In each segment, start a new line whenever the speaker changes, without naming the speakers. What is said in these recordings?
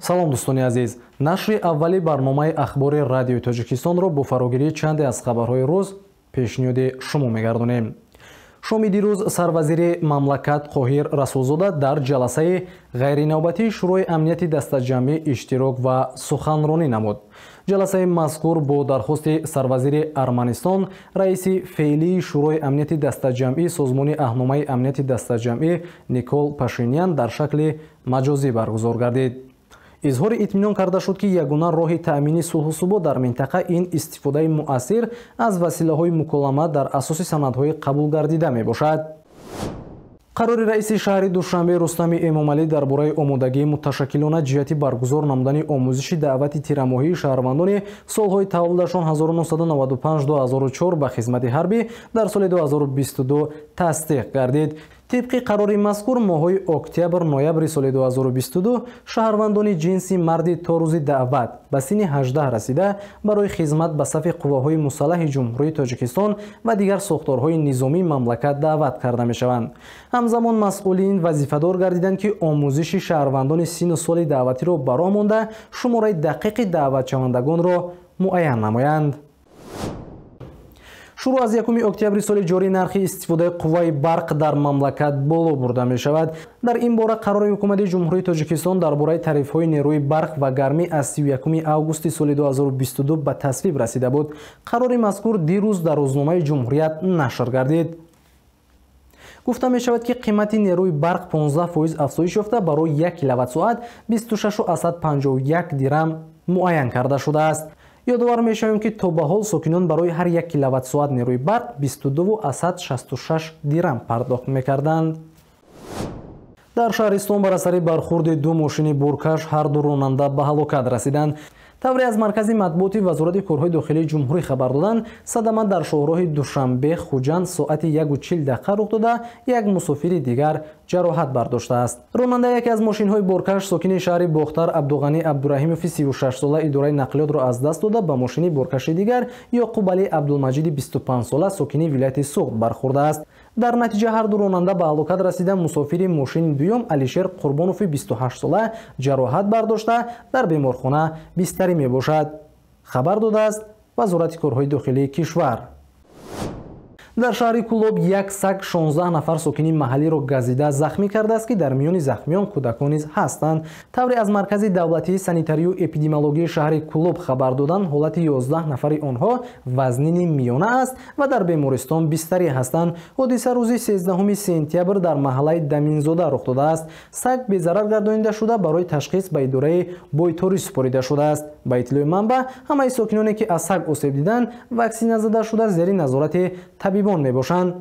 Салом, дӯстони азиз. Нашри аввали барномаи ахбори Радиои Тоҷикистонро бо фарогирии чанде аз хабарҳои рӯз пешниҳоди шумо мегардонем. Шоми дирӯз сарвазири мамлакат Қоҳир Расулзода дар ҷаласаи ғайринавбатии Шӯрои амнияти дастаҷамъӣ иштирок ва суханронӣ намуд. Ҷаласаи мазкур бо дархости сарвазири Арманистон, раиси феълии Шӯрои амнияти дастаҷамъӣ Созмони Аҳдномаи амнияти дастаҷамъӣ Никол Пашинян дар шакли маҷозӣ баргузор гардид. Изҳори итминон карда шуд, ки ягона роҳи таъмини сулҳу субот дар минтақа ин истифодаи муассир аз василаҳои муколама дар асоси санадҳои қабулгардида мебошад. Қарори раиси шаҳри Душанбе Рустами Эмомалӣ дар бораи омодагии муташаккилона ҷиҳати баргузор намудани омӯзиши даъвати тирамоҳии шаҳрвандони солҳои таваллудашон 1995-2004 ба хизмати ҳарбӣ дар соли 2022 тасдиқ гардид. Тибқи қарори мазкур, моҳҳои октябр-ноябри соли 2022 шаҳрвандони ҷинси марди то рӯзи даъват ба синни 18 расида барои хизмат ба сафи қувваҳои мусаллаҳи Ҷумҳурии Тоҷикистон ва дигар сохторҳои низомии мамлакат даъват карда мешаванд. Ҳамзамон масъулин вазифадор гардиданд, ки омӯзиши шаҳрвандони синну соли даъватиро ба роҳ монда, шумораи дақиқи даъватшавандагонро муайян намоянд. Шурӯъ аз 1 октябри соли ҷорӣ нархи истифодаи қувваи барқ дар мамлакат боло бурда мешавад. Дар ин бора қарори Ҳукумати Ҷумҳурии Тоҷикистон дар бораи тарифҳои нерӯи барқ ва гармӣ аз 31 августи соли 2022 ба тасвиб расида буд. Қарори мазкур дирӯз дар рӯзномаи Ҷумҳурият нашр гардид. Гуфта мешавад, ки қимати нерӯи барқ 15% афзоиш ёфта, барои 1 киловатт-соат 26,51 дирам муайян карда шудааст. Ёдовар мешавем, ки то ба ҳол сокинон барои ҳар 1 киловатт-соат нерӯи барқ 22,66 дирам пардохт мекарданд. Дар шаҳристон бар асари бархурди ду мошини буркаш ҳар ду ронанда ба ҳалокат расиданд. Тавре аз маркази матбуоти Вазорати корҳои дохилии ҷумҳурӣ хабар доданд, садама дар шоҳроҳи Душанбе Хуҷанд соати 1:40 рух дода, як мусофири дигар ҷароҳат бардоштааст. Ронанда яке аз мошинҳои боркаш, сокини шаҳри Бохтар Абдуғанӣ Абдураҳимови 36сола, идораи нақлиётро аз даст дода, ба мошини боркаши дигар Ёқубалӣ Абдулмаҷиди 25сола, сокини вилояти Суғд бархӯрдааст. Дар натиҷа ҳар ду ронанда ба ҳалокат расида, мусофири мошини дуюм Алишер Қурбонови 28сола ҷароҳат бардошта, дар беморхона бистарӣ мебошад, хабар додааст Вазорати корҳои дохилии кишвар. Дар шаҳри Кулоб як саг 16 нафар сокини маҳаллиро газида захмӣ кардааст, ки дар миёни захмиён кӯдакон низ ҳастанд. Тавре аз маркази давлатии санитарию эпидемиологии шаҳри Кулоб хабар доданд, ҳолати 11 нафари онҳо вазнини миёна аст ва дар бемористон бистарӣ ҳастанд. Ҳодиса рӯзи 13 сентябр дар маҳаллаи Даминзода рух додааст. Саг безарар гардонида шуда, барои ташхис ба идораи бойторӣ супорида шудааст. Ба иттилои манбаъ, ҳамаи сокиноне, ки аз саг осеб диданд, ваксина зада шуда, зери назорати табибон мебошанд.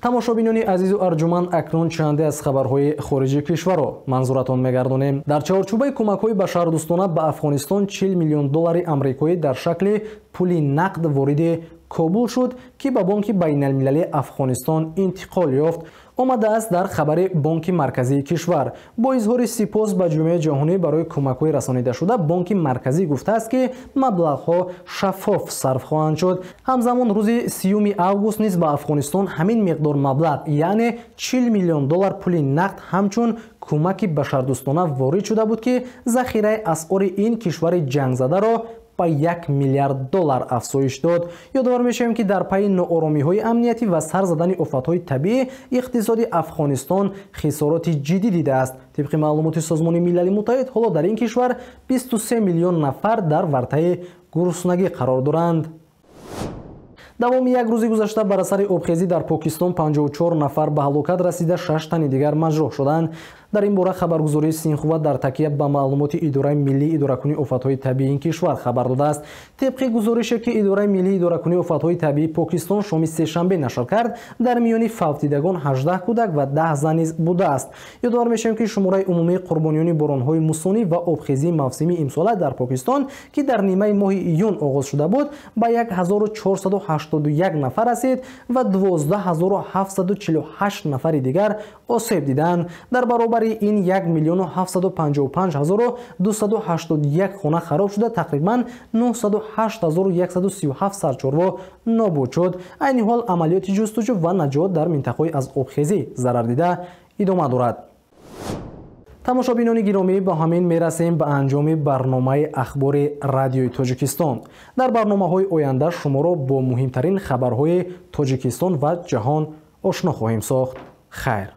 Тамошобинони азизу арҷуманд, акнун чанде аз хабарҳои хориҷи кишварро манзуратон мегардонем. Дар чаҳорчӯбаи кӯмакҳои башардӯстона ба Афғонистон 40 миллион доллари амрикоӣ дар шакли пули нақд вориди Кобул шуд, ки ба Бонки байналмилалии Афғонистон интиқол ёфт. Омадааст дар хабари Бонки марказии кишвар. Бо изҳори сипос ба ҷомеаи ҷаҳонӣ барои кӯмакҳои расонидашуда, Бонки марказӣ гуфтааст, ки маблағҳо шаффоф сарф хоҳанд шуд. Ҳамзамон рӯзи 30 август низ ба Афғонистон ҳамин миқдор маблағ, яъне 40 миллион доллар пули нақд ҳамчун кӯмаки башардӯстона ворид шуда буд, ки захираи асъори ин кишвари ҷангзадаро ба 1 миллиард доллар афзоиш дод. Ёдовар мешавем, ки дар пайи норомиҳои амниятӣ ва сар задани офатҳои табиӣ иқтисоди Афғонистон хисороти ҷиддӣ дидааст. Тибқи маълумоти Созмони Милали Муттаҳид, ҳоло дар ин кишвар 23 миллион нафар дар вартаи гуруснагӣ қарор доранд. Давоми як рӯзи гузашта бар асари обхезӣ дар Покистон 54 нафар ба ҳалокат расида, 6 тани дигар маҷрӯҳ шуданд. Дар ин бора хабаргузории Синхува дар такя ба маълумоти Идораи миллии идоракунии офатҳои табиии ин кишвар хабар додааст. Тибқи гузорише, ки Идораи миллии идоракунии офатҳои табиии Покистон шоми сешанбе нашр кард, дар миёни фавтидагон 18 кӯдак ва 10 зан низ будааст. Ёдовар мешавем, ки шумораи умумии қурбониёни боронҳои мусонӣ ва обхезии мавсимии имсола дар Покистон, ки дар нимаи моҳи июн оғоз шуда буд, ба 1481 нафар расид ва 12748 нафари дигар осеб диданд. Дар баробари ин 1 755 281 хона хароб шуда, тақрибан 908 137 сарчорво нобуд шуд. Айни ҳол амалиёти ҷустуҷӯ ва наҷот дар минтақаҳои аз обхезӣ зарар дида идома дорад. Тамошобинони гиромӣ, бо ҳамин мерасем ба анҷоми барномаи Ахбори Радиои Тоҷикистон. Дар барномаҳои оянда шуморо бо муҳимтарин хабарҳои Тоҷикистон ва ҷаҳон ошно хоҳем сохт. Хайр.